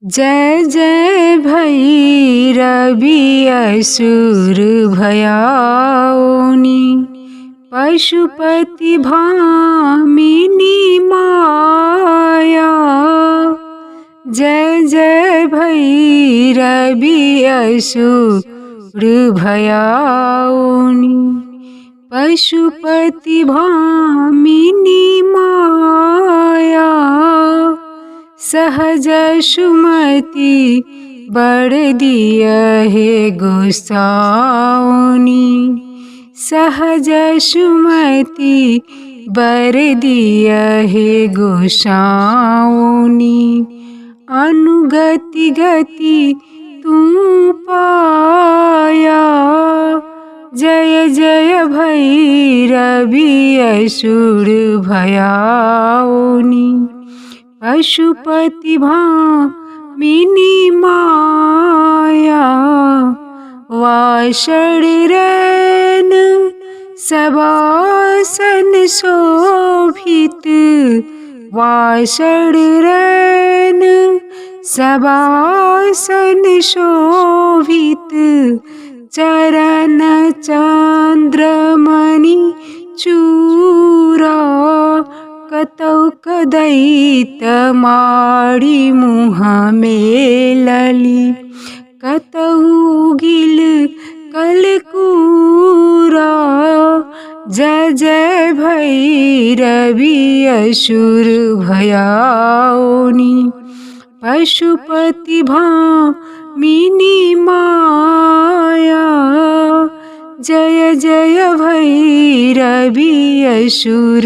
जय जय भैरवि असुर भयाउनि, पशुपति भामिनी माया। जय जय भैरवि असुर भयाउनि, पशुपति भामिनी माया। सहज सुमति बड़ दिय हे गोसाउनि, सहज सुमति बर दिय हे गोसाउनि। अनुगति गति तू पाया, जय जय भैरवि असुर भयाउनि, पशुपति भामिनी माया। वाषण रैन सबासन शोभित, वाषण रैन सबासन शोभित, चरण चंद्रमणि चूरा। कतौ कदैत मारी मुँह मेलली, कतहु गिल कलकूरा। जय जय भैरवि असुर भयाउनि, पशुपति भामिनी माया। जय जय भैरवि असुर